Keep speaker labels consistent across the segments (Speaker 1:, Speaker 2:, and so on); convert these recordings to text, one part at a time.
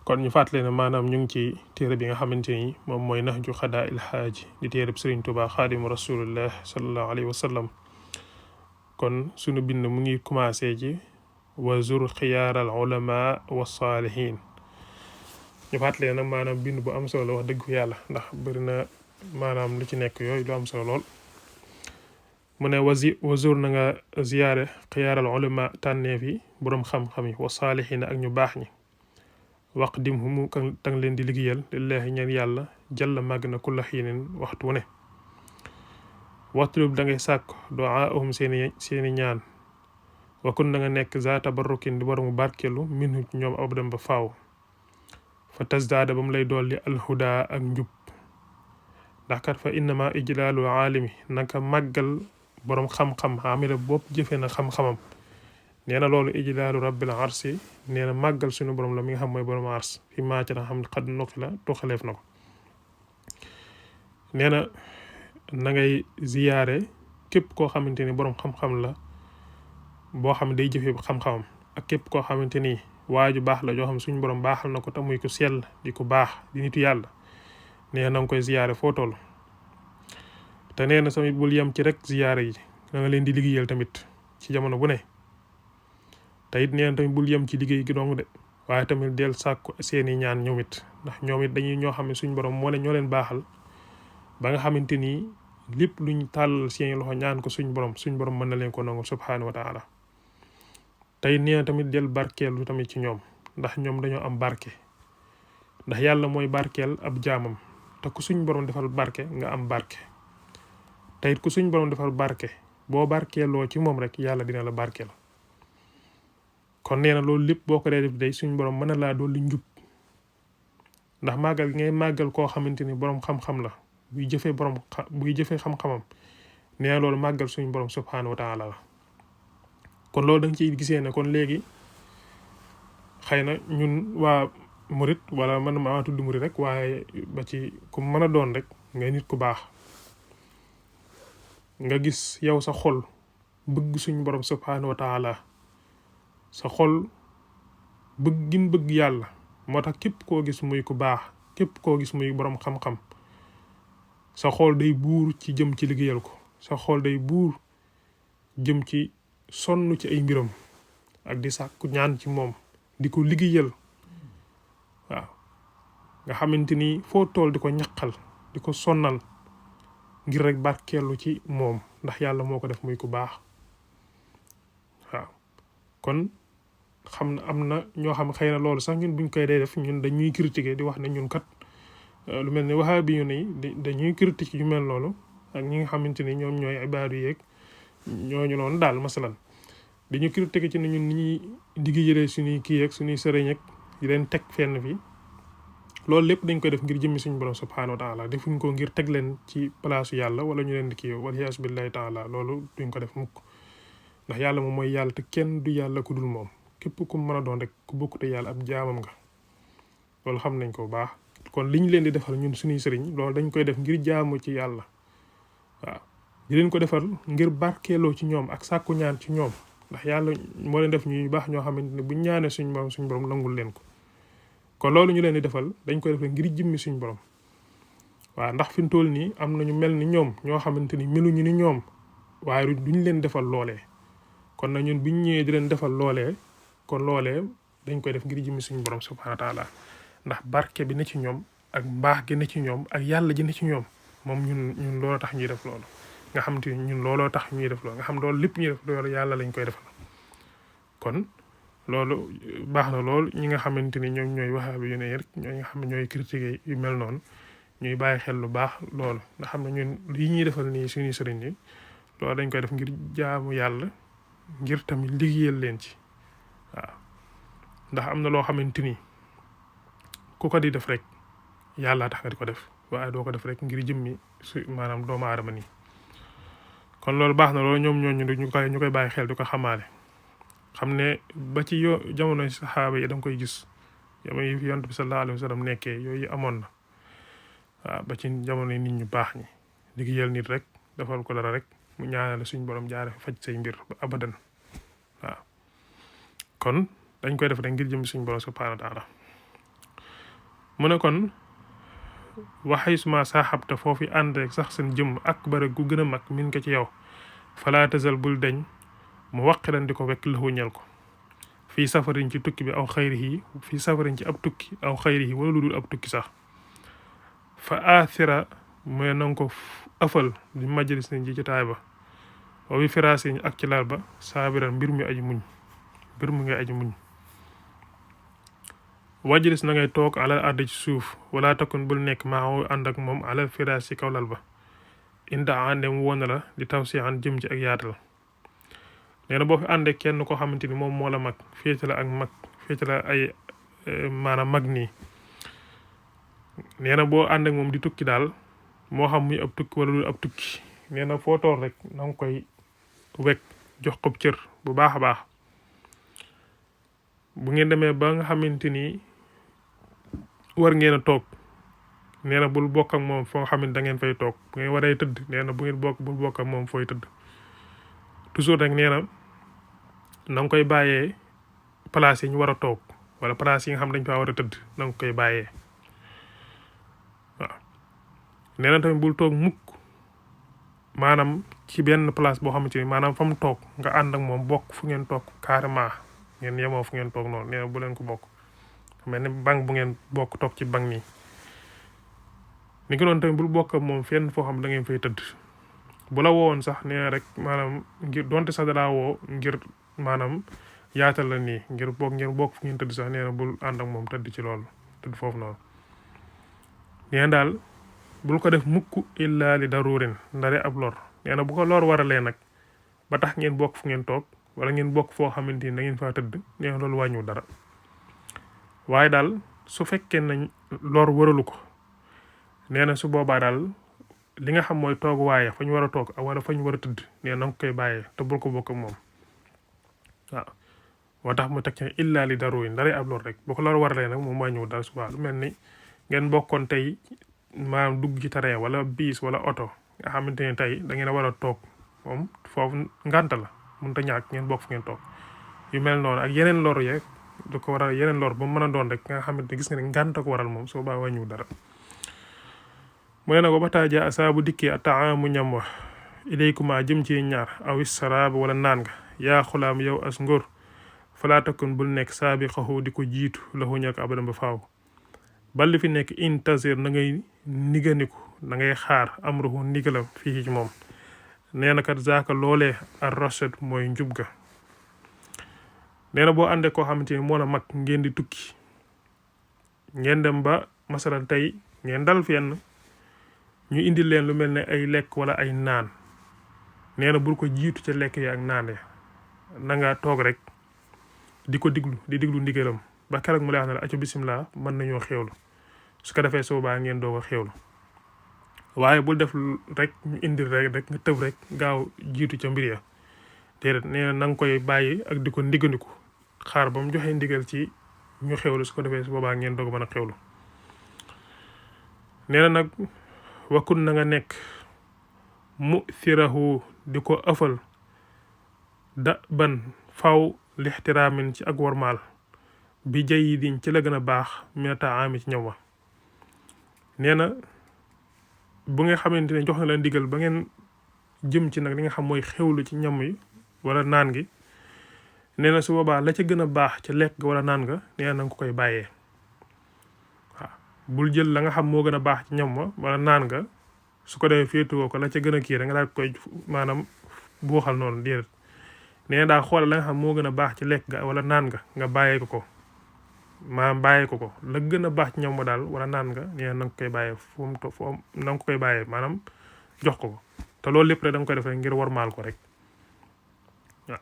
Speaker 1: kon ñu fàttali ne maanaam ñu ngi ci téere bi nga xamante ni moom mooy Nahju Qadaa'il Haaj di téereb Sëriñ Tuubaa Xaadimu Rasulillah sallallahu alayhi wa sallam kon sunu bind mu ngi commencé ci wa zur xiyaaral ulama wa saalihin ñu fàttali ne nag maanaam bind bu am solo la wax dëgg yàlla ndax bëri na maanaam lu ci nekk yooyu lu am solo lool mu ne wa zur na nga ziyaare xiyaaral ulama tànneef yi boroom xam-xam yi wa saalihin ak ñu baax ñi waqdim humu tang leen di liggéeyal lillahi ñaan yàlla jalla màgg na kulla xiinin waxtu ne waxtulub da ngay sàkk duaahum seeni ñaan wakun da nga nekk za tabarrukin di boromu barkelu minhu ñoom abadan ba faaw fa tasdaada ba mu lay dolli alhuda ak njub ndax kat fa innama ijlaalu aalimi naka màggal boroom xam-xam amila bopp jëfe na xam-xamam nee na loolu ijlaalu rabbil arsi nee na màggal suñu borom la mi nga xam mooy borom ars fi maaca na xam ne xad nuqi la tuxaleef na ko nee na na ngay ziyaare képp koo xamante ni borom xam-xam la boo xam ne day jëfe xam-xamam ak képp koo xamante ni waaju baax la joo xam suñu borom baaxal na ko te muy ko sell di ko baax di nitu yàlla nee na nga koy ziyaare foo toll te nee na tamit bul yem ci rek ziyaare yi da nga leen di liggéeyal tamit ci jamono bu ne te it nee na tamit bul yem ci liggéey gi dong de waaye tamit del sàkku seeni ñaan ñoom it ndax ñoom it dañuy ñoo xam ne suñu borom moo leen ñoo leen baaxal ba nga xamante ni lépp luñ tàllal seeni loxo ñaan ko suñ borom mën na leen ko nangu subhaanahu wa taala tey nee na tamit del barkeelu tamit ci ñoom ndax ñoom dañoo am barke ndax yàlla mooy barkeel ab jaamam te ku suñ borom defal barke nga am barke te it ku suñ borom defal barke boo barkeeloo ci moom rek yàlla dina la barkeel kon nee na loolu lépp boo ko dee def day suñ borom mën na laa dolli njub ndax màggal gi ngay màggal koo xamante ni borom xam-xam la buy jëfee xam-xamam nee na loolu màggal suñ borom subhaanahu wa taala la kon loolu da nga ciy gisee ne kon léegi xëy na ñun waa murit wala man maa tudd murit rek waaye ba ci ku mën a doon rek ngay nit ku baax nga gis yow sa xol bëgg suñ borom subhaanahu wa taala sa xol bëgg yàlla moo tax képp koo gis muy ku baax képp koo gis muy borom xam-xam sa xol day buur ci jëm ci liggéeyal ko sa xol day buur jëm ci sonn ci ay mbiram ak di sàkku ñaan ci moom di ko liggéeyal waaw nga xamante ni foo tool di ko ñaqal di ko sonnal ngir rek barkeelu ci moom ndax yàlla moo ko def muy ku baax waaw kon xam na am na ñoo xam xëy na loolu sax ñun buñ koy dee def ñun dañuy critiquer di wax ne ñun kat lu mel ni wahabi yu ne dañuy critiquer yu mel loolu ak ñi nga xamante ni ñoom ñooy ibaadu yeeg ñooñu noonu daal masalan dañuy critiquer ci ne ñun ni ñuy liggéeyee suñuy kii ak suñuy sëriñ ak di leen teg fenn fi loolu lépp dañ koy def ngir jëmmi suñu borom subhaanahu wa taala defuñ ko ngir teg leen ci palaasu yàlla wala ñu leen di kii waliyaasu billahi taala loolu duñ ko def mukk ndax yàlla moom mooy yàlla te kenn du yàlla ku dul moom képp ku mën a doon rek ku bokkute yàlla ab jaamam nga loolu xam nañ ko bu baax kon liñ leen di defal ñun suñuy sëriñ loolu dañ koy def ngir jaamu ci yàlla waaw di leen ko defal ngir barkeeloo ci ñoom ak sàkku ñaan ci ñoom ndax yàlla moo leen def ñuy baax ñoo xamante ne buñ ñaanee suñ borom nangul leen ko kon loolu ñu leen di defal dañ koy def ngir jëmmi suñ borom waaw ndax fi mu toll nii am na ñu mel ni ñoom ñoo xamante ni meluñu ni ñoom waaye duñ leen defal loolee kon nag ñun buñ ñëwee di leen defal loolee kon loolee dañ koy def ngir jëmmi suñu borom subhaanahu wa taala ndax barke bi ne ci ñoom ak mbaax gi ne ci ñoom ak yàlla ji ne ci ñoom moom ñun looloo tax ñuy def loolu nga xam te ñun looloo tax ñuy def loolu nga xam loolu lépp ñuy def loolu yàlla lañ koy defal kon loolu baax na lool ñi nga xamante ni ñoom ñooy waxaabi yu ne rek ñooy nga xam ne ñooy critiquer yu mel noonu ñuy bàyyi xel lu baax loolu nga xam ne ñun lii ñuy defal nii suñuy sëriñ yi loolu dañ koy def ngir jaamu yàlla ngir tamit liggéeyal leen ci waaw ndax am na loo xamante ni ku ko di def rek yàlla tax nga di ko def waaye doo ko def rek ngir jëmmi maanaam doomu aadama nii kon loolu baax na loolu ñoom ñooñu ñu koy bàyyi xel di ko xamaale xam ne ba ci jamono saxaaba yi da nga koy gis jamono yi fi yonent bi sallallahu alayhi wa sallam nekkee yooyu amoon na waaw ba ci jamono nit ñu baax ñi liggéeyal nit rek defal ko dara rek mu ñaanal suñ borom jaare faj say mbir ba abadan waaw kon dañ koy def rek ngir jëm suñ borom subhaanahu wa taala mu ne kon waxay suma saaxabta foofu ànd rek sax seen jëmm ak bare gu gën a mag min ko ci yow falaa tazal bul deñ mu waqilan di ko wekk lahu ñel ko fii safarin ci tukki bi aw xayrihi fii safarin ci ab tukki aw xayrihi wala lu dul ab tukki sax fa athira mooy nanga ko ëfal di majlis nañ ci jotaay ba wa bi firaasiñ ak ci lal ba saabiran mbir mu ngay aji muñ wajlis na ngay toog alal àdd ci suuf wala takun bul nekk maa ànd ak moom alal firaas ci kaw lal ba inda àndem woon la di taw si an jëm ci ak yaatal nee na boo fi àndee kenn koo xamante ni moom moo la mag féete la ay maanaam mag nii nee na boo ànd ak moom di tukki daal moo xam muy ab tukki wala lu ab tukki nee na foo toor rek na nga koy wekk jox ko cër bu baax a baax bu ngeen demee ba nga xamante ni war ngeen a toog nee na bul bokk ak moom foo xam ne da ngeen fay toog bu ngeen waree tëdd nee na bul bokk ak moom fooy tëdd toujours rek nee na nga koy bàyyee place yi ñu war a toog wala place yi nga xam dañ faa war a tëdd na nga koy bàyyee waaw nee na tamit bul toog mukk maanaam ci benn place boo xamante ni maanaam fa mu toog nga ànd ak moom bokk fu ngeen toog carrément ngeen yemoo fu ngeen toog noonu nee na bu leen ko bokk mel ni bank bu ngeen bokk toog ci bank nii ni ko noonu tamit bul bokk ak moom fenn foo xam da ngeen fay tëdd bu la woowoon sax nee na rek maanaam ngir donte sax dalaa woo ngir maanaam yaatal la nii ngir bokk fu ngeen tëdd sax nee na bul ànd ak moom tëdd ci loolu tëdd foofu noonu nee na daal bul ko def mukk illa li darurin ndare ab lor nee na bu ko lor waralee nag ba tax ngeen bokk fu ngeen toog wala ngeen bokk foo xamante ni da ngeen faa tëdd nee na loolu wàññiwul dara waaye daal su fekkee nañ lor waralu ko nee na su boobaa daal li nga xam mooy toog waaye fa ñu war a toog wala fa ñu war a tëdd nee na nga koy bàyyee te bul ko bokk ak moom waaw moo tax mu teg ci illa li darurin ndare ab lor rek bu ko lor waralee nag moom wàññiwul dara subaa lu mel ni ngeen bokkoon tey maanaam dugg ci train wala biis wala oto nga xamante ne tey da ngeen a war a toog moom foofu ngànta la mënut a ñàkk ngeen bokk fu ngeen toog yu mel noonu ak yeneen lor yeeg du ko waral yeneen lor ba mu mën a doon rek nga xamante ne gis nga ne ngànta ko waral moom soo baa wàññiwul dara mu ne na ko ba taaja saabu dikkee a taamu ñam wax ilaykuma jëm ci ñaar awis saraab wala naan nga yaa xulaam yow as ngóor falaa takun bul nekk saabi xaxu di ko jiitu la xuñal ko abadan ba faaw balli fi nekk intasir na ngay niganiku na ngay xaar amruhu ndigalam fii ci moom nee na kat zaaka loolee ar rashad mooy njub ga nee na boo àndee koo xamante ni moo la mag ngeen di tukki ngeen dem ba masalan tey ngeen dal fenn ñu indi leen lu mel ne ay lekk wala ay naan nee na bul ko jiitu ca lekk yi ak naan ya na nga toog rek di ko diglu ndigalam ba keroog mu lay wax ne la aco bisimilah mën nañoo xewlu su ko defee soobaa ngeen doog a xewlu waaye bul def rek ñu indi rek nga tëb rek gaaw jiitu ca mbir ya déedéet nee na nga koy bàyyi ak di ko ndigandiku xaar ba mu joxee ndigal ci ñu xewlu su ko defee su boobaa ngeen doog mën a xewlu nee na nag wakun na nga nekk mu sirahu di ko ëfal da ban faw lixtiraamin ci ak warmaal bi jayidin ci la gën a baax mina taami ci ñam wa nee na bu nga xamante ne jox na la ndigal ba ngeen jëm ci nag li nga xam mooy xewlu ci ñam yi wala naan gi nee na su boobaa la ca gën a baax ca lekk ga wala naan nga nee na nga ko koy bàyyee waaw bul jël la nga xam moo gën a baax ci ñam wa wala naan nga su ko defee féetuwoo ko la ca gën a kii rek nga daal koy maanaam buuxal noonu déedéet nee na daa xoolal la nga xam moo gën a baax ci lekk ga wala naan nga bàyyee ko maanaam bàyyee ko la gën a baax ci ñam wa daal wala naan nga nee na nga koy bàyyee fu na nga ko koy bàyyee maanaam jox ko te loolu lépp rek da nga koy def rek ngir warmaal ko rek waaw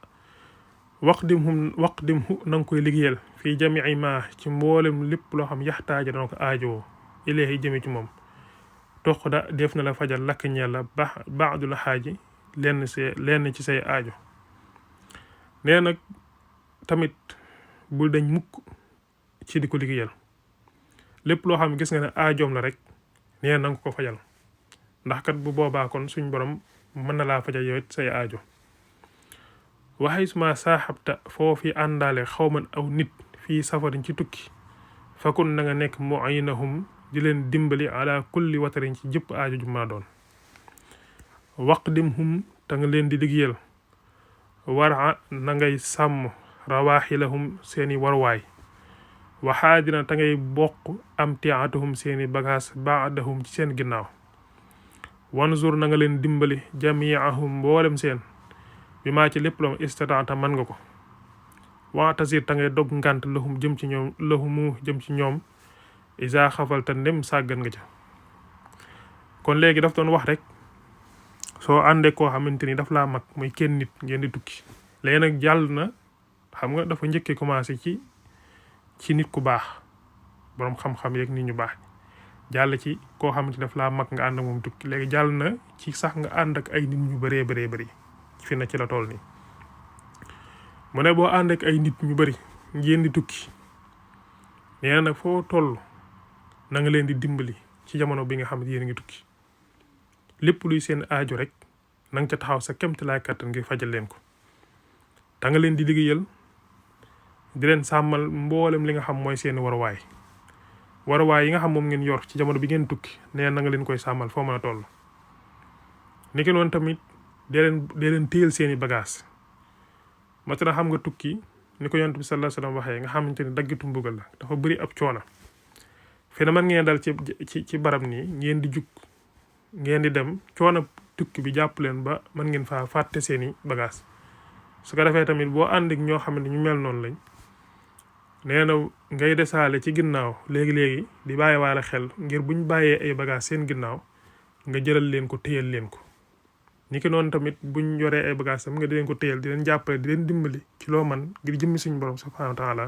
Speaker 1: waqdim hu na nga koy liggéeyal fii jamii ma ci mboolem lépp loo xam yaxtaaja dana ko aajowoo ilayhi jëme ci moom toq da def na la fajal lakk ñeel la baadu la xaaji lenn ci say aajo nee nag tamit bul dañ mukk ci di ko liggéeyal lépp loo xam gis nga ne aajoom la rek nee na nga ko fajal ndax kat bu boobaa kon suñ borom mën na laa fajal yow it say aajo waxay suma saaxabta foofi àndaale xawman aw nit fii safarin ci tukki fakun na nga nekk mu'inahum di leen dimbali ala kulli watarin ci jëpp aajo ju ma doon waqdimhum ta nga leen di liggéeyal wara na ngay sàmm rawaaxilahum seeni warwaay waxaadina ta ngay bokk am tiatuhum seeni bagaas baadahum ci seen ginnaaw wanzur na nga leen dimbali jamiahum mboolem seen bi maa ci lépp lom istataata man nga ko watasir ta ngay dog ngant lahumu jëm ci ñoom isa xafalta ndem sàggan nga ca kon léegi daf doon wax rek soo àndee koo xamante ni daf laa mag muy kenn nit ngeen di tukki léegi nag jàll na xam nga dafa njëkkee commencé ci nit ku baax boroom xam-xam yeeg nit ñu baax jàll ci koo xamante ni daf laa mag nga ànd ak moom tukki léegi jàll na ci sax nga ànd ak ay nit ñu bëree bëri fi na ci la tool nii mu ne boo ànd ak ay nit ñu bëri ngeen di tukki nee na nag foo toll na nga leen di dimbali ci jamono bi nga xam ne yéen a ngi tukki lépp luy seen aajo rek na nga ca taxaw sa kéemtalaay kàttan ngir fajal leen ko da nga leen di liggéeyal di leen sàmmal mboolem li nga xam mooy seen waruwaay yi nga xam moom ngeen yor ci jamono bi ngeen tukki nee na nga leen koy sàmmal foo mën a toll. niki noonu tamit dee leen téyel seeni bagage maintenant xam nga tukki ni ko yonent bi sallallahu alayhi wasallam waxee nga xamante ni daggitu mbugal la dafa bëri ab coono fi na man ngeen dal ci barab nii ngeen di jug ngeen di dem coono tukki bi jàpp leen ba mën ngeen faa fàtte seeni bagage su ko defee tamit boo ànd ak ñoo xam ne ñu mel noonu lañ nee na ngay desaale ci ginnaaw léegi-léegi di bàyyi waale xel ngir buñ bàyyee ay bagage seen ginnaaw nga jëral leen ko téyal leen ko ni ki noonu tamit buñ yoree ay bagage tam nga di leen ko téyal di leen jàppale di leen dimbali ci loo man ngir jëmmi suñu borom subhanahu wa taala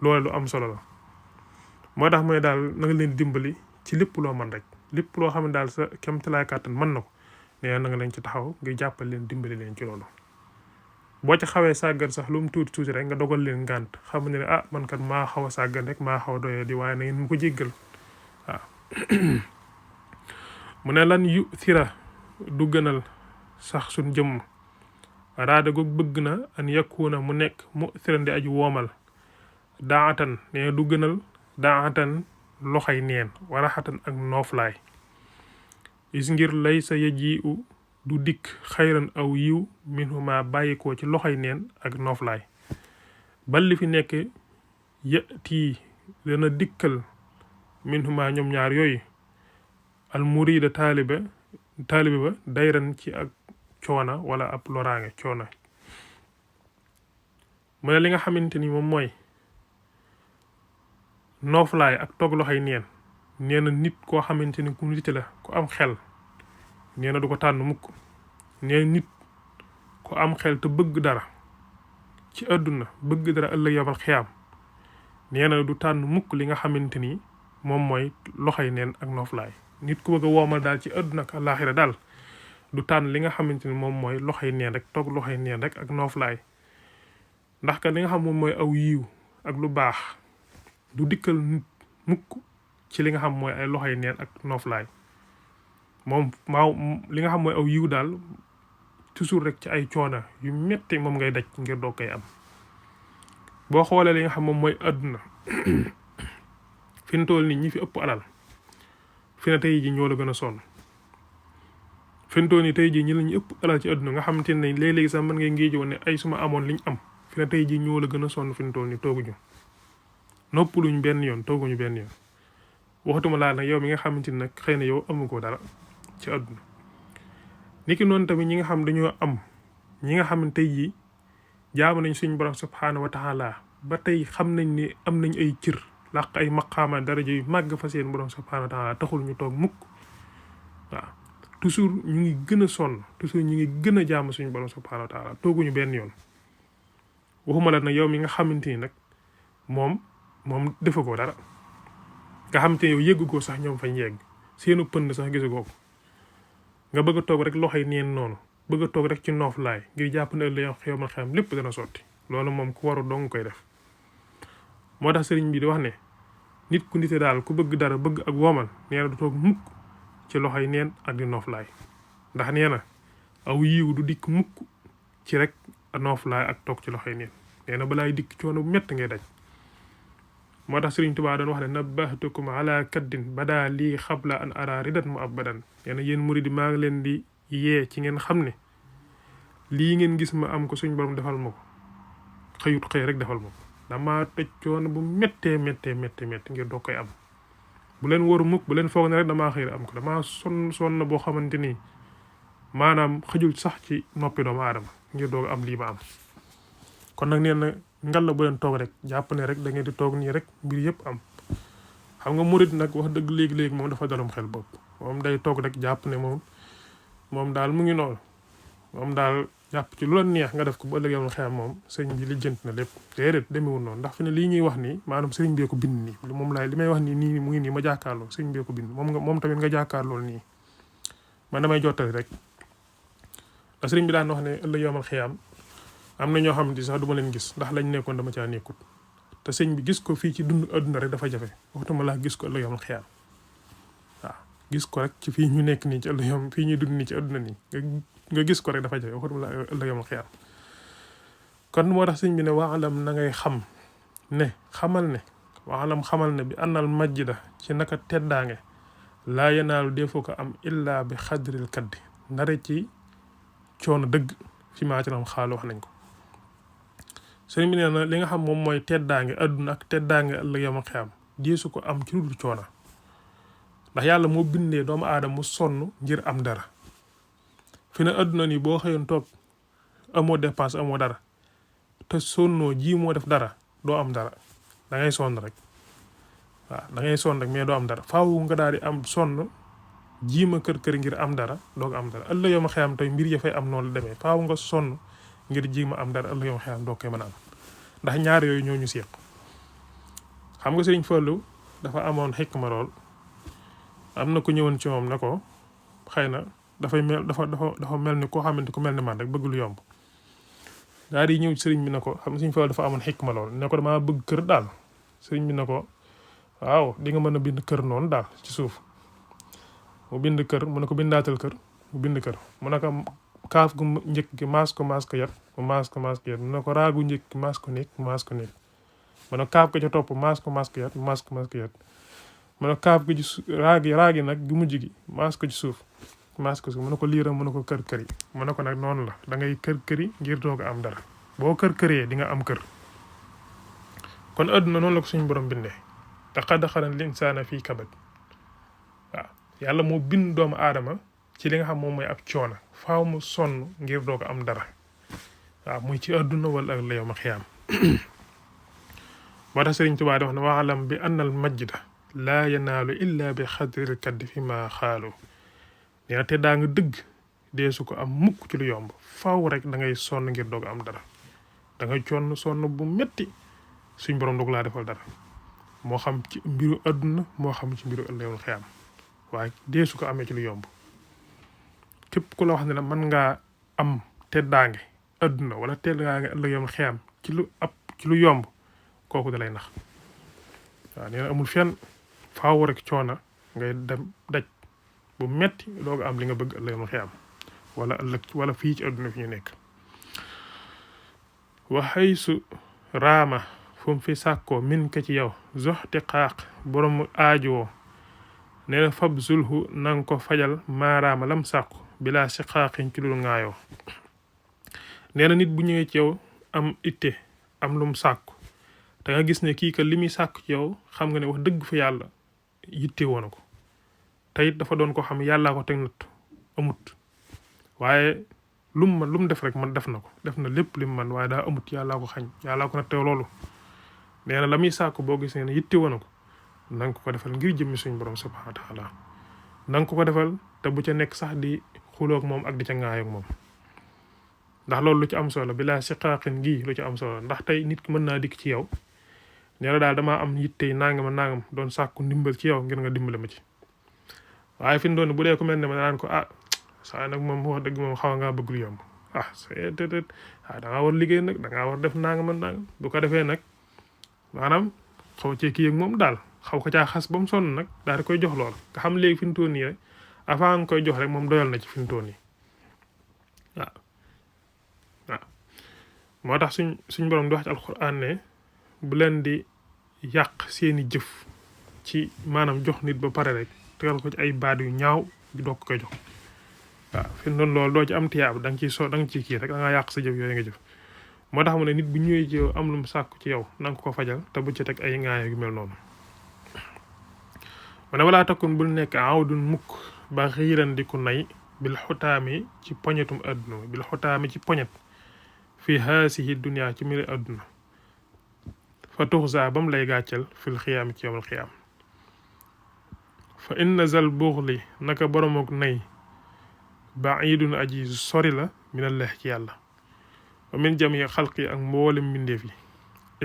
Speaker 1: loolu lu am solo la moo tax mooy daal na nga leen dimbali ci lépp loo man rek lépp loo xam ne daal sa kéemtalaay kàttan mën na ko nee na nga leen ci taxaw ngir jàppale leen dimbali leen ci loolu boo ci xawee sàggan sax lu mu tuuti rek nga dogal leen ngànt xam ne man kat maa xaw a sàggan rek maa xaw a doyee di waaye na ngeen mu ko jéggal waaw mu ne lan yu sira du gënal sax suñ jëmm raada goog bëgg na an yakuna mu nekk mu siran di aju woomal daatan ne du gënal daatan loxay neen waraxatan ak nooflaay is ngir lay sa yaji u du dikk xayran aw yiw minhuma bàyyikoo ci loxoy neen ak nooflaay balli fi nekk yëtii dana dikkal minhuma ñoom ñaar yooyu al murida taalibe ba dayran ci ak coona wala ab loraange coona mu ne li nga xamante ni moom mooy nooflaay ak toog loxoy neen nee na nit koo xamante ni ku nite la ku am xel nee na du ko tànn mukk nee nit ku am xel te bëgg dara ci àdduna bëgg dara ëllëg yawmal xiyaam nee na du tànn mukk li nga xamante ni moom mooy loxoy neen ak nooflaay nit ku bëgg a woomal daal ci àdduna ak àllaaxira daal du tànn li nga xamante ni moom mooy loxoy neen rek toog loxoy neen rek ak nooflaay ndax ka li nga xam moom mooy aw yiw ak lu baax du dikkal nit mukk ci li nga xam mooy ay loxoy neen ak nooflaay moom li nga xam mooy aw yiw daal toujours rek ci ay coona yu metti moom ngay daj ngir doo koy am boo xoolee li nga xam moom mooy àdduna fi mu toll nii ñi fi ëpp alal fi na tey ji ñoo la gën a sonn fi mu toll nii tey ji ñi lañu ëpp alal ci àdduna nga xamante ne léeg-léegi sax mën ngay ngéejoo ne ay suma amoon liñ am fi na tey ji ñoo la gën a sonn fi mu toll nii tooguñu noppaluñ benn yoon tooguñu benn yoon waxatuma laa nag yow mi nga xamante ni nag xëy na yow amu ko dara ci àdduna niki noonu tamit ñi nga xam dañoo am ñi nga xam ne tey jii jaamu nañ suñu borom subhaanahu wa taala ba tey xam nañ ni am nañ ay cër làq ay maqaama daraja yu màgg fa seen borom subhaanahu wa taala taxul ñu toog mukk waaw toujours ñu ngi gën a sonn toujours ñu ngi gën a jaamu suñu borom subhaanahu wa taala tooguñu benn yoon waxuma la nag yow mi nga xamante ni nag moom defa ko dara nga xamante ne yow yëggu ko sax ñoom fañ yegg seenu pënd sax gisagoo ko nga bëgg a toog rek loxoy neen noonu bëgg a toog rek ci noof laay ngir jàpp ne ëllëg xew ma xam lépp dana sotti loolu moom ku waru dong koy def moo tax sëriñ bi di wax ne nit ku nite daal ku bëgg dara bëgg ak womal nee na du toog mukk ci loxoy neen ak di noof laay ndax nee na aw yiw du dikk mukk ci rek noof laay ak toog ci loxoy neen nee na balaay dikk coono bu mett ngay daj moo tax Sëriñ Tuubaa doon wax ne nabbahtukum ala kaddin bada lii xabla an ara ridat mu abadan yéen yéen muridi maa ngi leen di yee ci ngeen xam ne lii ngeen gis ma am ko suñ borom defal ma ko xëyut xëy rek defal ma ko dama tëj coono bu méttee ngir doog koy am bu leen waru mukk bu leen foog ne rek damaa xëy am ko damaa sonn boo xamante ni maanaam xëjul sax ci noppi doomu aadama ngir doog am lii ma am kon nag nee na ngal la bu leen toog rek jàpp ne rek da ngeen di toog nii rek mbir yëpp am xam nga murid nag wax dëgg léegi-léegi moom dafa dalum xel bopp moom day toog rek jàpp ne moom daal mu ngi noonu moom daal jàpp ci lu la neex nga def ko ba ëllëg yow xeyam moom sëriñ bi lijjanti na lépp déedéet demewul noonu ndax fi ne lii ñuy wax nii maanaam sëriñ bee ko bind nii moom laay li may wax nii mu ngi nii ma jàkkaarloo sëriñ bee ko bind moom tamit nga jàkkaarlool nii man damay jottali rek la sëriñ bi daan wax ne ëllëg yow xeyam am na ñoo xam ne sax du ma leen gis ndax lañ nekkoon dama caa nekkut te sëñ bi gis ko fii ci dund adduna rek dafa jafe waxtuma laa gis ko ëllëg yow xeyam waaw gis ko rek ci fii ñu nekk nii ci ëllëg yow fii ñuy dund nii ci adduna nii nga gis ko rek dafa jafe waxatuma la ëllëg yow xiyam kon moo tax sëñ bi ne waalam na ngay xam ne xamal ne bi annal majjida ci naka teddaange laa yanaalu defoo ko am illa bi xadril kaddi ndare ci coono dëgg fi maa ci ram xaalu wax nañ ko sëñ bi nee na li nga xam moom mooy teddaange adduna ak teddaange ëllëg yow xiyam deesu ko am ci lu dul coono ndax yàlla moo bindee doomu aadama mu sonn ngir am dara fi ne adduna ni boo xëyoon toog amoo dépense amoo dara te sonnoo ji moo def dara doo am dara da ngay sonn rek waaw da ngay sonn rek mais doo am dara faaw nga daal di am sonn jiima kër ngir am dara doo ko am dara ëllëg yow ma xeyam tey mbir ya fay am noonu la demee faaw nga sonn ngir jiima am dara ëllëg yow ma xeyam doo koy mën a am ndax ñaar yooyu ñoo ñu seq xam nga Sëriñ Fallu dafa amoon xikma lool am na ku ñëwoon ci moom ne ko xëy na dafa mel ni koo xamante ku mel ni man rek bëgg lu yomb daal di ñëw sëriñ bi ne ko xam Sëriñ Fallu dafa amoon xikma lool ne ko damaa bëgg kër daal sëriñ bi ne ko waaw di nga mën a bind kër noonu daal ci suuf mu bind kër mu ne ko bindaatal kër mu bind kër mu ne ko kaaf gu njëkk gi maas ko yat mu maas ko yat mu ne ko raagu njëkk gi maas ko nekk mu ne kaaf ko ca topp maas ko yat mu maas ko yat mu ne kaaf gi ci raagi nag gu mujj gi maas ko ci suuf mu ne ko liiram mu ne ko kër yi mu ne ko nag noonu la da ngay kër yi ngir doog a am dara boo këree di nga am kër kon adduna noonu la ko suñu borom bindee te xad xalaqnal insaana fii kabad waaw yàlla moo bind doomu aadama ci li nga xam moom mooy ab coono faaw mu sonn ngir doog a am dara waaw muy ci adduna wala ak la yawma xiyaam moo tax Sëriñ Tuubaa di wax ne waalam bi annal majda laa yanaalu illa bi xadril kaddi fi ma xaalu nee na te daa nga dëgg deesu ko am mukk ci lu yomb faaw rek da ngay sonn ngir doog am dara da ngay sonn bu metti suñ borom doog laa defal dara moo xam ci mbiru adduna moo xam ci mbiru ëllëgul xiyaam waaye deesu ko amee ci lu yomb képp ku la wax ne la mën ngaa am teddaange adduna wala teddaange ëllëgul xiyaam ci lu yomb kooku da lay nax waaw nee na amul fenn faaw rek coono ngay dem daj bu metti doog am li nga bëgg ëllëg ma xiyam wala fii ci adduna fi ñu nekk waxay su raama fu mu fi sàkkoo min ka ci yow zoxti xaaq borom aajowoo nee na fab zulhu nanga ko fajal maaraama lam sàkku bilaa si xaaqin ci lu ŋaayoo nee na nit bu ñëwee ci yow am itte am lum sàkku te nga gis ne kii ka li muy sàkku ci yow xam nga ne wax dëgg fa yàlla yitte woon ko te it dafa doon ko xam yàllaa ko teg natt amut waaye lu mu def rek man def na ko def na lépp li mu man waaye daa amut yàllaa ko xañ yàllaa ko nattee loolu nee na la muy sàkku boo gis ne yitte woon ko na nga ko defal ngir jëmmi suñu borom subhanahu wa taala na nga ko defal te bu ca nekk sax di xuloog moom ak di ca ŋaayoog moom ndax loolu lu ci am solo bilaa siqaaqin gi lu ci am solo ndax tey nit ki mën naa dikk ci yow nee na daal damaa am yitte nangam doon sàkku ndimbal ci yow ngir nga dimbale ma ci waaye fi mu doon bu dee ko mel ne ma daan ko saa nag moom wax dëgg moom xaw ngaa bëgg lu yomb da ngaa war liggéey nag da ngaa war def nangam bu ko defee nag maanaam xaw cee kii ak moom daal xaw ko caa xas ba mu sonn nag daal di koy jox lool nga xam léegi fi mu toll nii rek avant nga koy jox rek moom doyal na ci fi mu toll nii waaw moo tax suñ borom di wax ci alxuraan ne bu leen di yàq seeni jëf ci maanaam jox nit ba pare rek tegal ko ci ay baat yu ñaaw di doog ko jox waaw fi noonu loolu doo ci am tiyaab da nga ciy kii rek da ngaa yàq sa jëf yooyu nga jëf moo tax mu ne nit bu ñëwee ci yow am lu mu sàkku ci yow na nga ko fajal te bu ci teg ay ŋaaya yu mel noonu mu ne walaa takkun bul nekk awdun mukk ba xiiran di ko nay bil xutaami ci poñetum adduna bil xutaami ci poñet fi haasihi dunia ci miri adduna fa tuxsa ba mu lay gàcceel fil xiyaami ci yowmal xiyaam fa inna zal buxli naka boromok nay baidun aji sori la minallah ci yàlla wa min jami xalqi ak mboolem mbindeef yi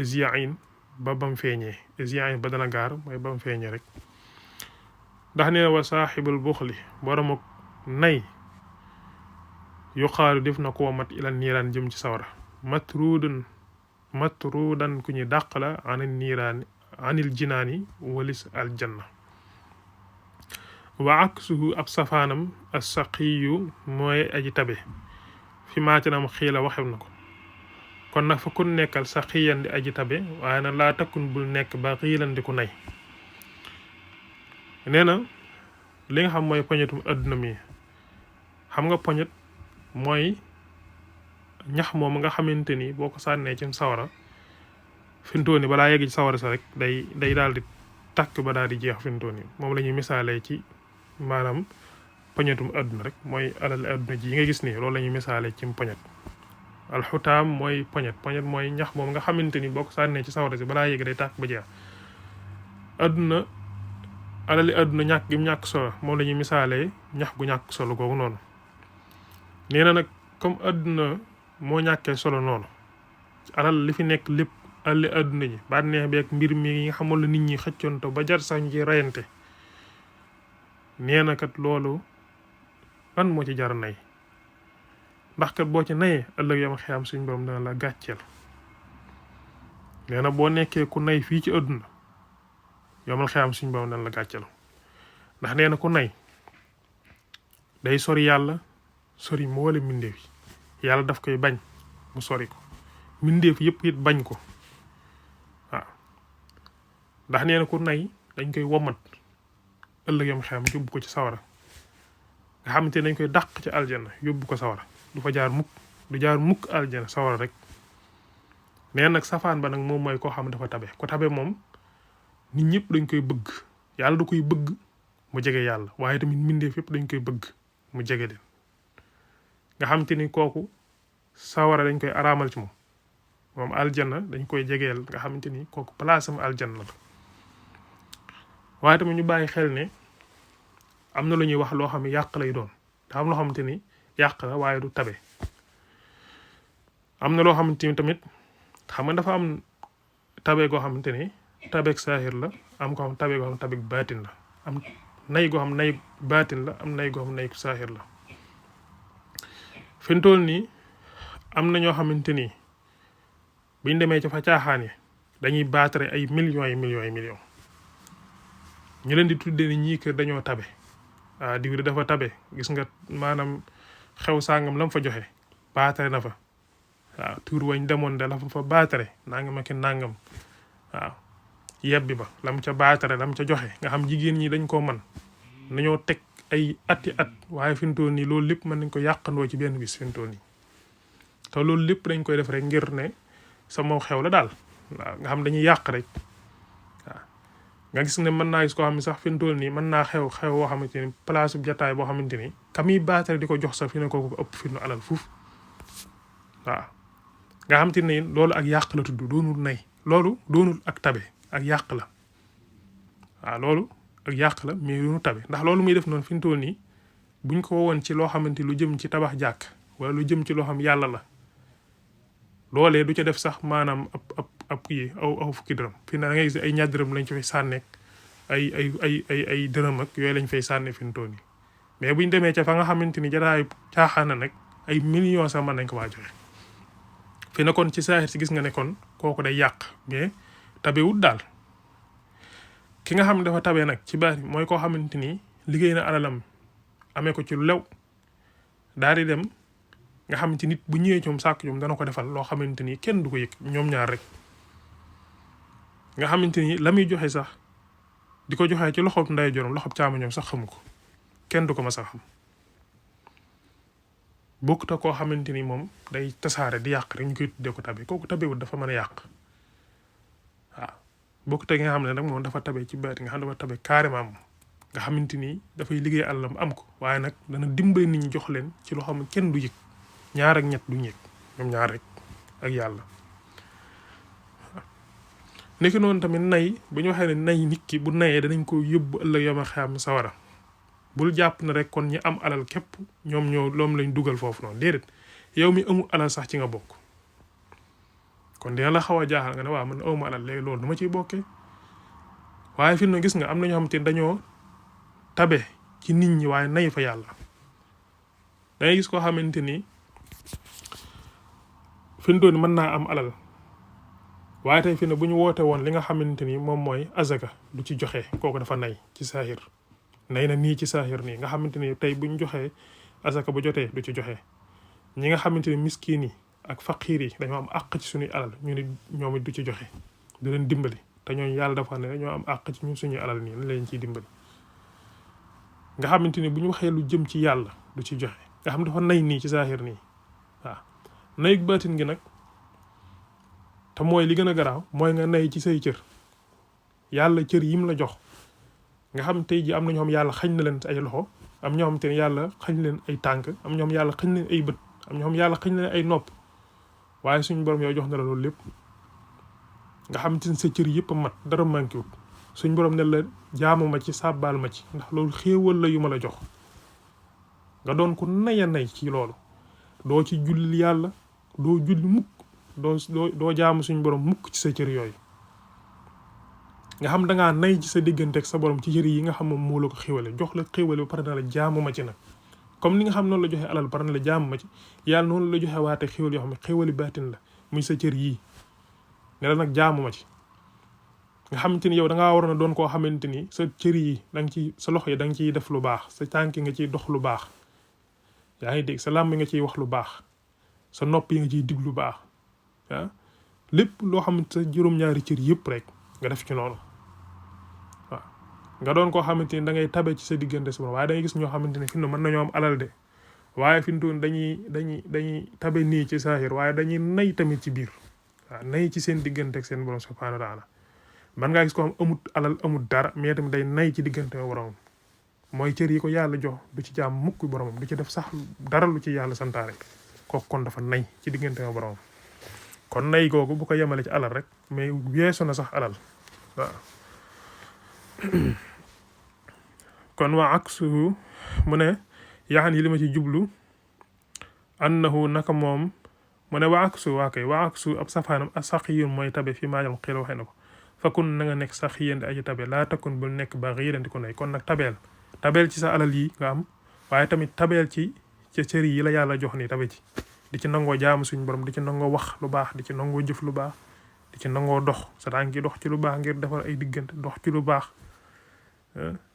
Speaker 1: isyain ba bam feeñee isyain ba dana gaar mooy bam feeñee rek ndax nee na wa saaxibul buxli boromok nay yuqaalu def na koo mat ilal niiraan jëm ci sawara matrudan ku ñu dàq la anil jinaani walis aljanna wa aksuhu ab safaanam assaqiyu mooy aji tabe fi maatinam xiila waxew na ko kon nag fa kun nekkal saqiyan di aji tabe waaye nag laa takkun bul nekk ba xiilan di ku nay nee na li nga xam mooy poñetum adduna mi xam nga poñet mooy ñax moom nga xamante ni boo ko sànnee ci sawara fintoon ni balaa yegg ci sawara sa rek day daal di tàkk ba daal di jeex fintoon ni moom la ñuy misaalee ci maanaam poñetum adduna rek mooy alal adduna ji yi nga gis nii loolu la ñuy misaalee ci poñet alxutaam mooy poñet mooy ñax moom nga xamante ni boo ko sànnee ci sawara si balaa yegg day tàkk ba jeex adduna alali adduna ñàkk gi mu ñàkk solo moom la ñuy misaalee ñax gu ñàkk solo googu noonu nee na nag comme adduna moo ñàkkee solo noonu alal li fi nekk lépp alali adduna ji bànneex bi ak mbir mi yi nga xamoon la nit ñi xëccoonto ba jar sax ñu ci rayante nee na kat loolu lan moo ci jar nay ndax kat boo ci nayee ëllëg yam xiyam suñ borom dana la gàcceel nee na boo nekkee ku nay fii ci adduna yomal xiyam suñ borom dana la gàcceel ndax nee na ku nay day sori yàlla sori mboole mbindeef yi yàlla daf koy bañ mu sori ko mbindeef yëpp it bañ ko waaw ndax nee na ku nay dañ koy womat ëllëg yam xiyam yóbbu ko ci sawara nga xamante ne dañ koy dàq ci aljana yóbbu ko sawara du fa jaar mukk du jaar mukk aljana sawara rek nee nag safaan ba nag moom mooy koo xam dafa tabe ko tabe moom nit ñëpp dañ koy bëgg yàlla du koy bëgg mu jege yàlla waaye tamit mbindeef yëpp dañ koy bëgg mu jege leen nga xamante ni kooku sawara dañ koy araamal ci moom aljanna dañ koy jegeel nga xamante ni kooku place am aljanna la waaye tamit ñu bàyyi xel ne am na lu ñuy wax loo xam ne yàq lay doon daa am loo xamante ni yàq la waaye du tabe am na loo xamante ni tamit xam nga dafa am tabe goo xamante ni tabeeg saahir la am ko xam tabe goo xam tabeeg baatin la am nay goo xam nay baatin la am nay goo xam nay saahir la fi mu toll nii am na ñoo xamante ni buñ demee ca fa caaxaan yi dañuy baatare ay millions yi millions ñu leen di tuddee ni ñii kër dañoo tabe ah diw dafa tabe gis nga maanaam xew sàngam lam fa joxe baatare na fa waaw tuur wañ demoon de la fa baatare nangam ak nangam waaw yebbi ba lam ca baatare lam ca joxe nga xam jigéen ñi dañ koo man nañoo teg ay ati at waaye fi mu toll nii loolu lépp mën nañ ko yàqandoo ci benn bis fi mu toll nii te loolu lépp dañ koy def rek ngir ne sama xew la daal waaw nga xam dañuy yàq rek waaw nga gis ne mën naa gis koo xam ne sax fi mu toll nii mën naa xew boo xamante ni place bu jataay boo xamante ni kami baatare di ko jox sax fi ne kooku ëpp fi nu alal fuuf waaw nga xamante ni loolu ak yàq la tudd doonul nay loolu doonul ak tabe ak yàq la waaw loolu ak yàq la mais doonu tabe ndax loolu muy def noonu fi mu toll nii buñ ko woon ci loo xamante lu jëm ci tabax jàkk wala lu jëm ci loo xam yàlla la loolee du ca def sax maanaam ab kii aw fukki dërëm fi na da ngay gis ay ñaar dërëm lañ ci fay sànneek ay dërëm ak yooyu lañ fay sànne fi mu toll nii mais buñ demee ca fa nga xamante ni jataay caaxaan na nag ay millions sax mën nañ ko waa joxe fi na kon ci saaxir si gis nga ne kon kooku day yàq mais tabewut daal ki nga xam ne dafa tabe nag ci baat mooy koo xamante ni liggéey na alalam amee ko ci lu lew daal di dem nga xamante nit bu ñëwee ci moom sàkk ñoom dana ko defal loo xamante ni kenn du ko yëg ñoom ñaar rek nga xamante ni la muy joxe sax di ko joxee ci loxob ndeyjooram loxob càmmoñam sax xamu ko kenn du ko mas a xam bokkut ak koo xamante ni moom day tasaare di yàq rek ñu koy tuddee ko tabe kooku tabewut dafa mën a yàq waaw bokkut ak nga xam ne nag moom dafa tabe ci baati nga xam ne dafa tabe carrément moom nga xamante ni dafay liggéey àllam am ko waaye nag dana dimbali nit ñi jox leen ci loo xam ne kenn du yëg ñaar ak ñett du yëg ñoom ñaar rek ak yàlla. nekk noonu tamit nay bu ñu waxee ne nay nit ki bu nayee danañ ko yóbbu ëllëg yoma xam sawara bul jàpp ne rek kon ñi am alal képp ñoom ñoo loom lañ dugal foofu noonu déedéet yow mi amul alal sax ci nga bokk kon dina la xaw a jaaxal nga ne waaw man awma alal léegi loolu dama ciy bokkee waaye fi mu ne gis nga am na ñoo xamante ni dañoo tabe ci nit ñi waaye nay fa yàlla dangay gis koo xamante ni fi mu doon mën naa am alal waaye tey fi ne bu ñu woote woon li nga xamante ni moom mooy azaka du ci joxe kooku dafa nay ci saahir nay na nii ci saahir nii nga xamante ni tey bu ñu joxee azaka bu jotee du ci joxe ñi nga xamante ni miskin yi ak faqiir yi dañoo am àq ci suñuy alal ñu ne ñoom it du ci joxe du leen dimbali te ñooñu yàlla dafa ne dañoo am àq ci ñun suñuy alal nii na leen ciy dimbali nga xamante ni bu ñu waxee lu jëm ci yàlla du ci joxe nga xam dafa nay nii ci saahir nii waaw nay baatin gi nag te mooy li gën a garaaw mooy nga nay ci say cër yàlla cër yim la jox nga xam tey ji am na ñoo xam yàlla xañ na leen ay loxo am ñoo xam te ne yàlla xañ leen ay tànk am ñoom yàlla xañ leen ay bët am ñoo xam yàlla xañ leen ay nopp waaye suñu borom yow jox na la loolu lépp nga xam te ne sa cër yëpp a mat dara manqué wut suñu borom ne la jaamu ma ci sàbbaal ma ci ndax loolu xéewal la yu ma la jox nga doon ko naya nay ci loolu doo ci julli yàlla doo julli mukk doo jaamu suñu borom mukk ci sa cër yooyu nga xam dangaa nay ci sa diggante ak sa borom ci cër yi nga xam moom moo la ko xéwale jox la xéwale ba pare na la jaamu ma ci nag comme ni nga xam noonu la joxe alal pare na la jaamu ma ci yàlla noonu la joxe waate xéwal yoo xam ne xéwali baatin la muy sa cër yii ne la nag jaamu ma ci nga xamante ni yow dangaa waroon a doon koo xamante ni sa cër yi da nga ci sa loxo yi da nga ciy def lu baax sa tànk nga ciy dox lu baax yaa ngi dégg sa làmb nga ciy wax lu baax sa nopp yi nga ciy dig lu baax ah lépp loo xamante sa juróom-ñaari cër yëpp rek nga def ci noonu waaw nga doon koo xamante ni da ngay tabe ci sa diggante sa borom waaye da ngay gis ñoo xamante ne fi mu ne mën nañoo am alal de waaye fi mu toll dañuy tabe nii ci saahir waaye dañuy nay tamit ci biir waaw nay ci seen diggante ak seen borom subhaanahu wa taala man ngaa gis ko am amut alal amut dara mais tamit day nay ci diggante ak boromam mooy cër yi ko yàlla jox du ci jaam mukk boromam du ci def sax dara lu ci yàlla santaare kooku kon dafa nay ci diggante ak boromam kon nay googu bu ko yemale ci alal rek mais weesu na sax alal waaw kon waa aksuhu mu ne yaxan yi li ma ci jublu annahu naka moom mu ne waa aksu waa kay waa aksu ab safaanam a saqiyun mooy tabe fi maajam xiil waxee na ko fakun na nga nekk sax yéen di aji tabe laa takun bul nekk ba xiirandi ko nay kon nag tabeel ci sa alal yi nga am waaye tamit tabeel ci cër yi la yàlla jox ni tabe ci di ci nangoo jaamu suñu borom di ci nangoo wax lu baax di ci nangoo jëf lu baax di ci nangoo dox sa tànk yi dox ci lu baax ngir defar ay diggante dox ci lu baax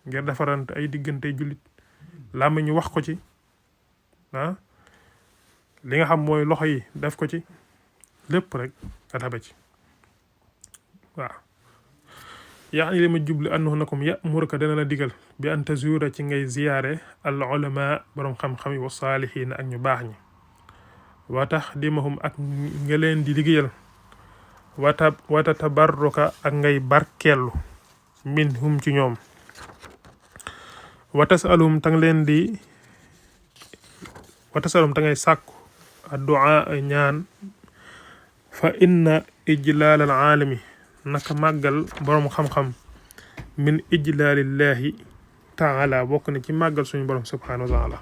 Speaker 1: ngir defarante ay diggante jullit làmmiñ ñu wax ko ci li nga xam mooy loxo yi def ko ci lépp rek nga tabe ci waaw yaa ngi li ma jublu annahu nakum ya'muruka dana la digal bi an tazura ci ngay ziyaare al ulama borom xam-xam yi wa saalihiin ak ñu baax ñi wa taxdimahum ak nga leen di liggéeyal wata tabarruka ak ngay barkeelu minhum ci ñoom watasalum tang leen di watasalum ta ngay sàkku addu'a ñaan fa inna ijlaal al aalami naka màggal borom xam-xam min ijlaalillahi taala bokk na ci màggal suñu borom subhanahu wa taala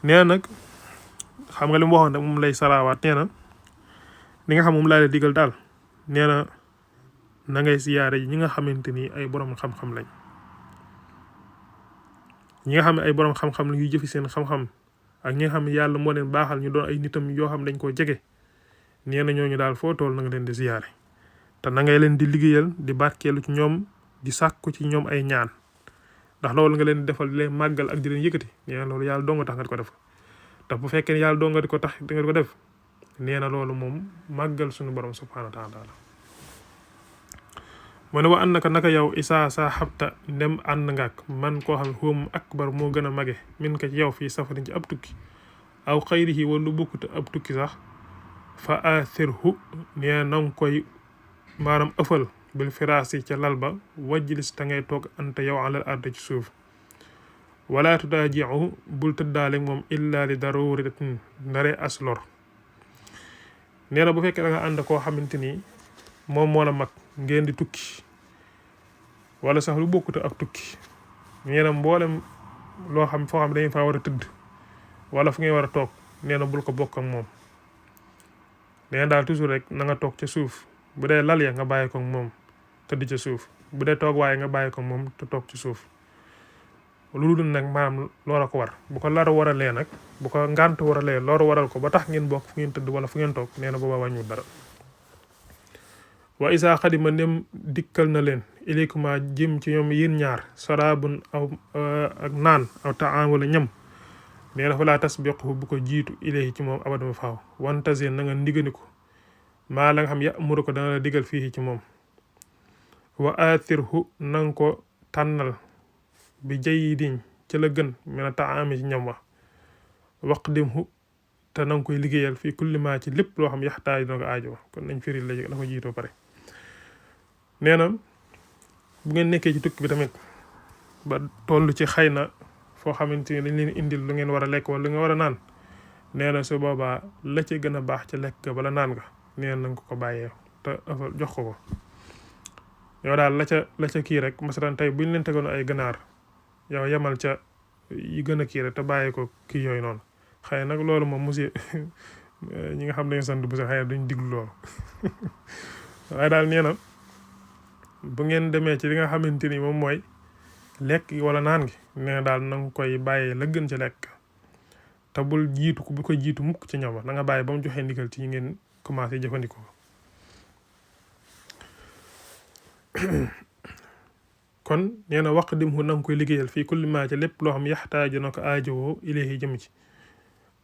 Speaker 1: nee nag xam nga li mu waxoon rek moom lay saraawaat nee na li nga xam moom laa la digal daal nee na na ngay siyaare ñi nga xamante ni ay borom xam-xam lañ ñi nga xam ne ay borom xam-xam la ñuy jëfi seen xam-xam ak ñi nga xam ne yàlla moo leen baaxal ñu doon ay nitam yoo xam dañ koo jege nee na ñooñu daal foo tool na nga leen di siyaare te na ngay leen di liggéeyal di barkeelu ci ñoom di sàkku ci ñoom ay ñaan ndax loolu nga leen di defal di leen màggal ak di leen yëkkati nee na loolu yàlla doo nga tax nga di ko def te bu fekkee ne yàlla doo nga di ko tax nga di ko def nee na loolu moom màggal suñu borom subhanahu wa taala mu ne wa annaka naka yow isaa saa xabta ndem ànd ngaak man koo xam ne huwa akbar moo gën a mage min ka ci yow fii safarin ci ab tukki aw xayrihi wala lu bokkut ab tukki sax fa athirhu nee nanga koy maanaam ëffal bil firaasi ca lal ba wajlis ta ngay toog anta yow alal arda ci suuf wala tudaaji'u bul tëddaale moom illa li daruratin ndare as lor nee na bu fekkee da nga ànd koo xamante ni moom moo la mag ngeen di tukki wala sax lu bokkut ab tukki nee na mboolem loo xam foo xam dañu faa war a tëdd wala fu ngay war a toog nee na bul ko bokk ak moom nee na daal toujours rek na nga toog ca suuf bu dee lal ya nga bàyyi ko moom tëdd ca suuf bu dee toog waaye nga bàyyi ko moom te toog ci suuf lu dul nag maanaam loola ko war bu ko lar waralee nag bu ko ngànt waralee loolu waral ko ba tax ngeen bokk fu ngeen tëdd wala fu ngeen toog nee na booba wàññu dara wa isa xadima ndem dikkal na leen ilaykuma jëm ci ñoom yéen ñaar sarabun aw ak naan aw taam wala ñam nee na fa laa tasbiquhu bu ko jiitu ilayhi ci moom abadama faaw wantase na nga ndiganiku maa la nga xam ya'muru ko dana la digal fii ci moom wa athirhu nanga ko tànnal bi jayyidin ci la gën mina taami ci ñam wa waqdimhu te nanga koy liggéeyal fii kulli ma ci lépp loo xam yaxtaay dina ko aajo kon nañ firi la dafa jiitoo pare nee na bu ngeen nekkee ci tukki bi tamit ba toll ci xëy na foo xamante ni dañ leen indil lu ngeen war a lekk wala lu ngeen war a naan nee na su boobaa la ci gën a baax ca lekk ga bala naan nga nee na nga ko bàyyee te jox ko yow daal la ca kii rek masalan tey buñ leen tegoon ay ganaar yow yemal ca yi gën a kii rek te bàyyi ko kii yooyu noonu xëy nag loolu moom monsieur ñi nga xam ne dañu sant bu sax xëy na duñ diglu loolu waaye daal nee na bu ngeen demee ci li nga xamante ni moom mooy lekk wala naan gi nee na daal na nga koy bàyyee la gën ci lekk te bul jiitu bu ko jiitu mukk ci ñoom na nga bàyyi ba mu joxee ndigal ci yi ngeen commencé jëfandikoo kon nee na waqdimhu na nga koy liggéeyal fii kulli maa ci lépp loo xam yaxtaaju na ko aajowoo ilayhi jëm ci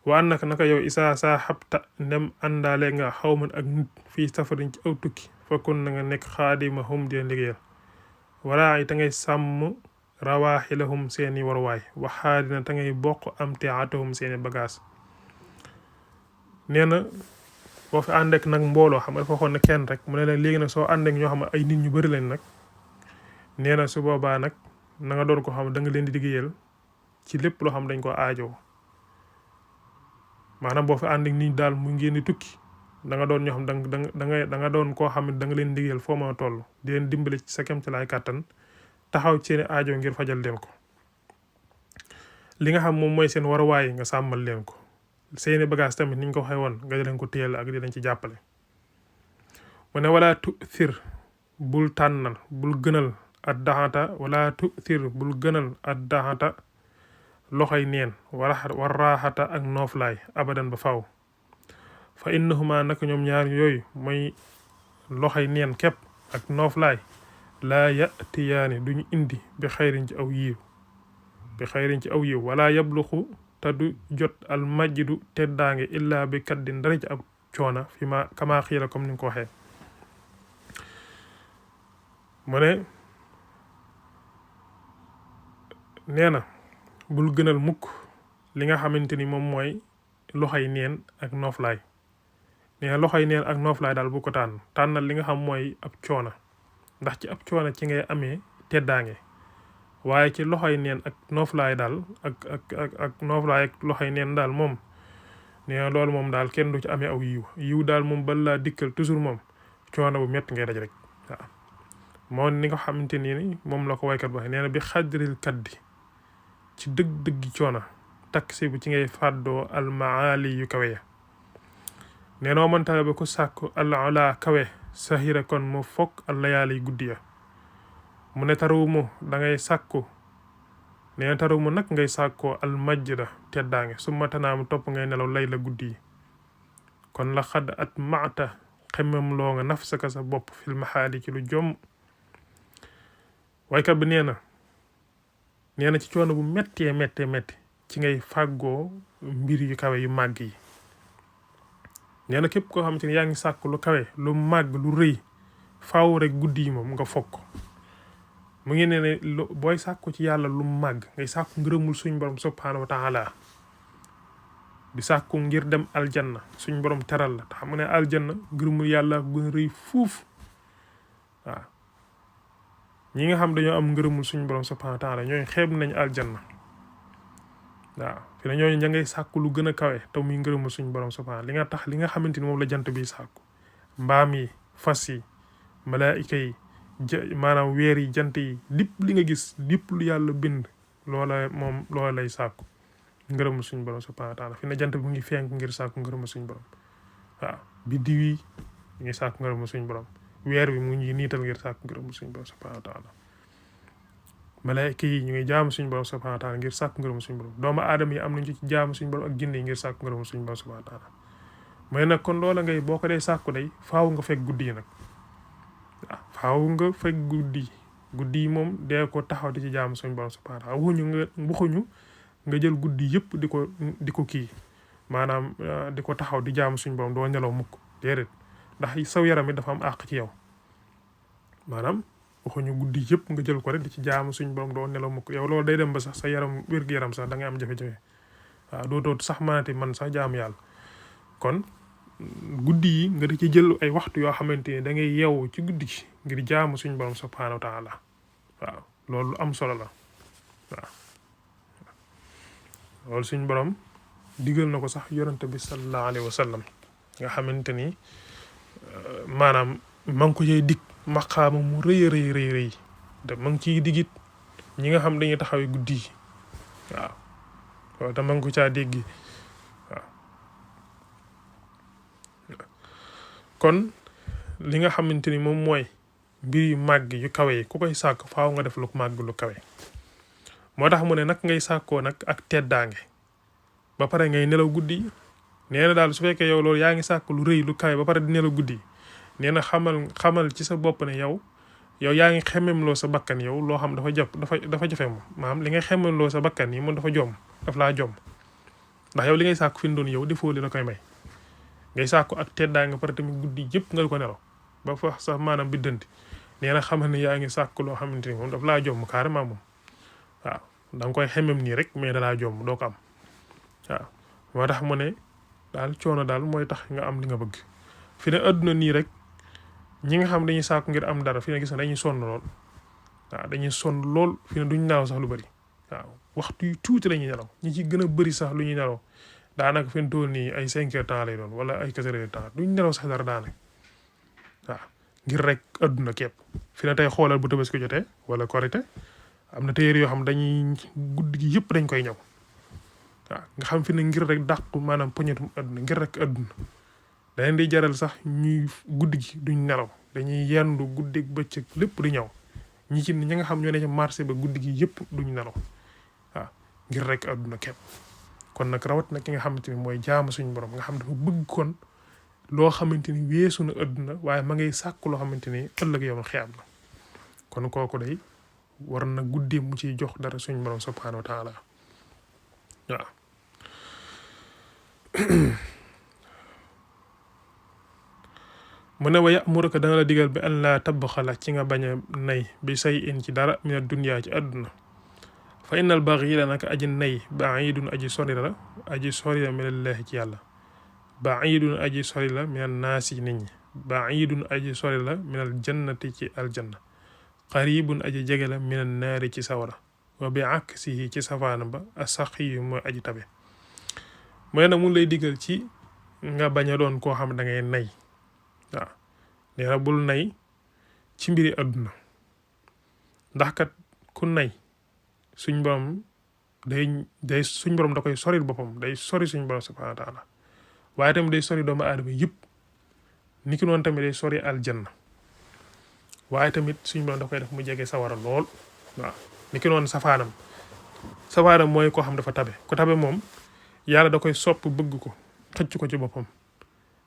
Speaker 1: wa annaka naka yow isaa saa xabta ndem àndaale nga xawman ak nit fii safarin ci aw tukki fakkoon na nga nekk xaadimahum di leen liggéeyal wala ay ta ngay sàmm rawaaxilahum seeni waruwaay waxaadina ta ngay bokk am teatahum seeni bagage nee na boo fi ànd ak nag mbooloo xam nga dafa waxoon ne kenn rek mu ne leen léegi nag soo ànd ak ñoo xam ne ay nit ñu bëri lañ nag nee na su boobaa nag na nga doon ko xam da nga leen di liggéeyal ci lépp loo xam dañ ko aajoo maanaam boo fi ànd ak nit daal mu ngeen di tukki da nga doon ñoo xam da nga doon koo xam ne da nga leen liggéeyal foo ma toll di leen dimbale ci sa kéemtalaay kàttan taxaw ci seeni aajo ngir fajal leen ko li nga xam moom mooy seen waruwaay nga sàmmal leen ko seeni bagage tamit niñ ko waxee woon nga di leen ko téyel ak di leen ci jàppale mu ne wala tu'thir bul tànnal bul gënal ad daxata wala tu'thir bul gënal ad daxata loxoy neen war raaxata ak nooflaay abadan ba faw fa innahuma naka ñoom ñaar yooyu mooy loxoy neen képp ak nooflaay laa yatiyaani duñu indi bi xayrin ci aw yiw wala yabluxu te du jot al majdu teddaange illaa bi kaddin dara ci ab coona fi ma kama xiila comme ni nga ko waxee mu ne nee na bul gënal mukk li nga xamante ni moom mooy loxoy neen ak nooflaay nee na loxoy neen ak nooflaay daal bu ko tànnal li nga xam mooy ab coona ndax ci ab coona ci ngay amee teddaange waaye ci loxoy neen ak nooflaay daal ak nooflaay ak loxoy neen daal moom nee na loolu moom daal kenn du ci amee aw yiw daal moom bal laa dikkal toujours moom coono bu métti ngay daj rek waaw moo ni nga xamante ni moom la ko waykat waxee nee na bi xadril kaddi ci dëgg-dëggi coono taksi bu ci ngay fàddoo almaali yu kawe ya nee noo mëntale ba ku sàkku alala kawe sahira kon mu fokk allayaali guddi ya mu ne taruw mu da ngay sàkku nee na taruw mu nag ngay sàkkoo almajda teddaange su ma tanaamu topp ngay nelaw lay la guddi yi kon la xadd at maata xemam loo nga nafsaka sa bopp fil maxaali ci lu jom waykat bi nee na ci coono bu métti ci ngay fàggoo mbir yu kawe yu màgg yi nee na képp koo xamante ni yaa ngi sàkk lu kawe lu màgg lu rëy faaw rek guddi yi moom nga fokk mu ngi ne booy sàkku ci yàlla lu màgg ngay sàkku ngërëmul suñ borom subhaanahu wa taala di sàkku ngir dem aljanna suñ borom teral la te xam nga ne aljanna ngërëmul yàlla gën a rëy fuuf waaw ñi nga xam dañoo am ngërëmul suñ borom subhaanahu wa taala ñooy xeeb nañ aljanna waaw fi ne ñooñu ña ngay sàkku lu gën a kawe te muy ngërëmul suñ borom subhaanahu li nga xamante ni moom la jant bi sàkku mbaam yi fas yi malaayika yi maanaam weer yi jant yi lépp li nga gis lépp lu yàlla bind loola lay sàkku ngërëmul suñ borom subhaanahu wa taala fi ne jant bi mu ngi fenk ngir sàkku ngërëmul suñ borom waaw biddiw yi ñu ngi sàkku ngërëmul suñ borom weer bi mu ngi niital ngir sàkku ngërëmul suñ borom subhaanahu wa taala malaayika yi ñu ngi jaamu suñ borom subhaanahu wa taala ngir sàkku ngërëmul suñ borom doomu aadama yi am nañu ci jaamu suñ borom ak jinne yi ngir sàkku ngërëmul suñ borom subhaanahu wa taala mooy nag kon loola ngay boo ko dee sàkku day faaw nga fekk guddi yi nag waaw faaw nga fekk guddi yi moom dee ko taxaw di ci jaamu suñ borom subhaanahu wa taala waxuñu nga jël guddi yëpp di ko kii maanaam di ko taxaw di jaamu suñ borom doo nelaw mukk déedéet ndax saw yaram it dafa am àq ci yow maanaam waxuñu guddi yëpp nga jël ko rek di ci jaamu suñ borom doo nelaw mukk yow loolu day dem ba sax sa yaram wér-gu-yaram sax da ngay am jafe-jafe waaw dootoo sax mënati man sax jaamu yàlla kon guddi yi nga di ci jël ay waxtu yoo xamante ni da ngay yeewu ci guddi gi ngir jaamu suñ borom subhaanahu wa taala waaw loolu am solo la waaw loolu suñ borom digal na ko sax yonente bi sallallahu alayhi wa sallam nga xamante ni maanaam ma ngi ko cay dig maqaama mu rëy te ma ngi ciy digit ñi nga xam dañuy taxawee guddi yi waaw loolu te ma ngi ko caa dégg waaw kon li nga xamante ni moom mooy mbir yu màgg yu kawe yi ku koy sàkk faaw nga def lu màgg lu kawe moo tax mu ne nag ngay sàkkoo nag ak teddaange ba pare ngay nelaw guddi nee na daal su fekkee yow loolu yaa ngi sàkk lu rëy lu kawe ba pare di nelaw guddi nee na xamal ci sa bopp ne yow yaa ngi xememloo sa bakkan yow loo xam dafa jafe moom maanaam li ngay xememloo sa bakkan yi moom daf laa jom ndax yow li ngay sàkk fi mu doon yow defoo li la koy may ngay sàkku ak teddaange ba pare tamit guddi yëpp nga ko nelaw ba fa sax maanaam biddanti nee na xamal ne yaa ngi sàkk loo xamante ni moom daf laa jom carrément moom waaw da nga koy xemem nii rek mais dalaa jom doo ko am waaw moo tax mu ne daal coono daal mooy tax nga am li nga bëgg fi ne adduna nii rek ñi nga xam dañuy sàkku ngir am dara fi ne gis na dañuy sonn lool waaw dañuy sonn lool fi ne duñ nelaw sax lu bëri waaw waxtu yu tuuti la ñuy nelaw ñi ci gën a bëri sax lu ñuy nelaw daanaka fi mu toll nii ay 5 heures temps lay doon wala ay 4 heures temps duñ nelaw sax dara daanaka waaw ngir rek adduna képp fi ne tey xoolal bu Tabaski jotee wala Korité am na téere yoo xam dañuy guddi gi yëpp dañ koy ñëw waaw nga xam fi ne ngir rek dàqu maanaam poñetum adduna ngir rek adduna da leen di jaral sax ñuy guddi gi duñ nelaw dañuy yendu guddi bëccëg lépp di ñëw ñi nga xam ñoo ne ci marché ba guddi gi yëpp duñ nelaw waaw ngir rek adduna képp kon nag rawat na ki nga xamante ni mooy jaamu suñu borom nga xam dafa bëgg kon loo xamante ni weesu na adduna waaye ma ngay sàkk loo xamante ni ëllëg yow xiyam la kon kooku day war na guddee mu ciy jox dara suñu borom subhaanahu wa taala waaw mu ne wa ya'muruka dana la digal bi an laa tabxala ci nga bañ a nay bi say in ci dara mina dunya ci àdduna fa innal baghila naka aji nay baidun aji sori la minallahi ci yàlla baidun aji sori la minan naasi nit ñi baidun aji sori la minal jannati ci aljanna qaribun aji jege la minan naari ci sawara wa bi aksihi ci safaana ba asaqiyu mooy aji tabe mooy nag mun lay digal ci nga bañ a doon koo xam da ngay nay waaw nee na bul nay ci mbiri àdduna ndax kat ku nay suñ borom day suñ borom da koy soril boppam day sori suñ borom subhanahu wa taala waaye tamit day sori doomu aadama yëpp ni ki noonu tamit day sori aljanna waaye tamit suñ borom da koy def mu jege sawara lool waaw ni ki noonu safaanam mooy koo xam dafa tabe ku tabe moom yàlla da koy sopp bëgg ko xëcc ko ci boppam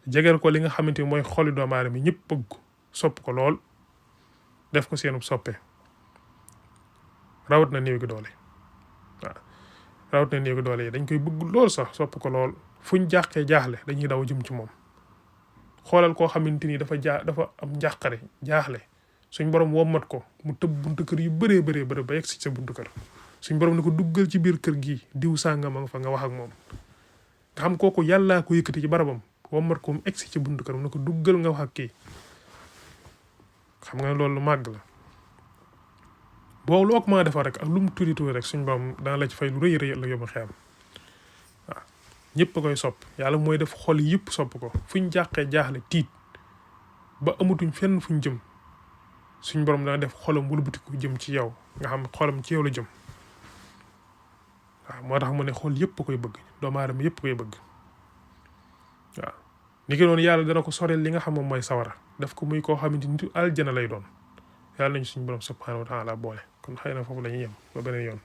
Speaker 1: jegeel ko li nga xamante ni mooy xoli doomu aadama ñëpp bëgg ko sopp ko lool def ko seenub soppee rawat na néew gi doole waaw rawat na néew gi doole yi dañ koy bëgg lool sax sopp ko lool fuñ jàqee jaaxle dañuy daw jëm ci moom xoolal koo xamante ni dafa am njàqare jaaxle suñ borom wommat ko mu tëb buntu kër yu bëree ba yegg si sa buntu kër suñ borom ne ko duggal ci biir kër gi diw sàngam a nga fa nga wax ak moom nga xam kooku yàllaa ko yëkkati ci barabam wommat ko mu egg si ci buntu kër mu ne ko duggal nga wax ak kii xam nga loolu màgg la boo loo ko mën a defar rek ak lu mu tuuti rek suñ borom dana la ci fay lu rëy la yóbbu xeam waaw ñëpp a koy sopp yàlla mooy def xol yëpp sopp ko fuñ jàqee jaaxle tiit ba amatuñ fenn fuñ jëm suñ borom dana def xolam wëlbatiku jëm ci yow nga xam xolam ci yow la jëm waaw moo tax mu ne xol yëpp a koy bëgg doomu aadama yëpp koy bëgg waaw ni ki noonu yàlla dana ko soreel li nga xam moom mooy sawara def ko muy koo xamante ni aljana lay doon yàlla nañu suñu borom subhanahu wa taala boole kon xëy na foofu la ñuy yem ba beneen yoon